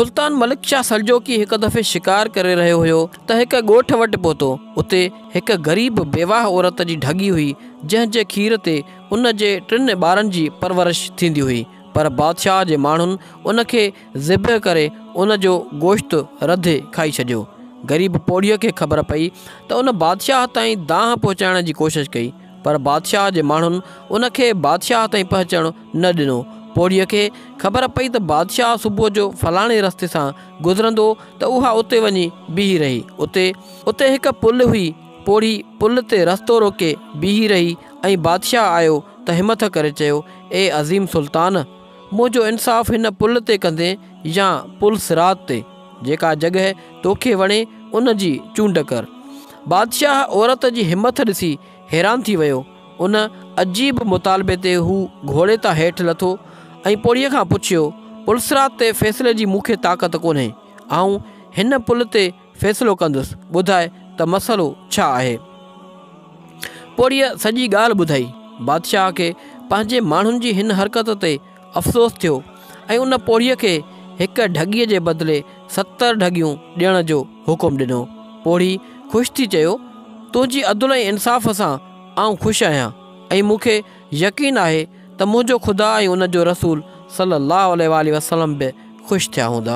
سلطان ملڪ شاهه سلجوقي هڪ دفعي شڪار ڪري رهيو هيو ته هڪ ڳوٺ وٽ پهتو. اتي هڪ غريب بيواهه عورت جي ڍڳي هئي، جنهن جي کير تي ان جي ٽن ٻارن جي پرورش ٿيندي هئي. پر بادشاهه جي ماڻهن ان کي ذبح ڪري ان جو گوشت رڌي کائي ڇڏيو. غريب پوڙهيء کي خبر پئي ته ان بادشاهه تائين دانهن پهچائڻ جي ڪوشش ڪئي. پر بادشاهه جي ماڻهن ان کي بادشاهه تائين پهچڻ نه ڏنو. پوڙهيء کي خبر پئي ته بادشاهه صبح جو فلاڻي رستي سان گذرندو ته اها اتي وڃي بيهي رهي. اتي اتي هڪ پل هئي. پوڙهي پل تي رستو روڪي بيهي رهي ۽ بادشاهه آيو ته همٿ ڪري چيو، اي عظيم سلطان! منهنجو انصاف هن پل تي ڪندين يا پل صراط تي؟ جيڪا جڳهه توکي وڻي ان جي چونڊ ڪر. بادشاهه عورت جي همٿ ڏسي حيران ٿي ويو. ان عجيب مطالبي تي هو گهوڙي تان هيٺ لٿو ۽ پوڙهيء کان پڇيو، پلصراط تي فيصلي جي مون کي طاقت ڪونهي. آئون هن پل تي فيصلو ڪندس، ٻڌاء ته مسئلو ڇا آهي؟ پوڙهيء سڄي ڳالهه ٻڌائي. بادشاهه کي پنهنجي ماڻهن جي هن حرڪت تي افسوس ٿيو ۽ ان پوڙهيء کي هڪ ڍڳيء جي بدلي 70 ڍڳيون ڏيڻ جو حڪم ڏنو. پوڙهي خوش ٿي چيو، تنهنجي عدل ۽ انصاف سان آئون خوش آهيان ۽ مون کي يقين آهي ته منهنجو خدا ۽ ان جو رسول صلّي اللّٰه عليه واٰله وسلّم به خوش ٿيا هوندا.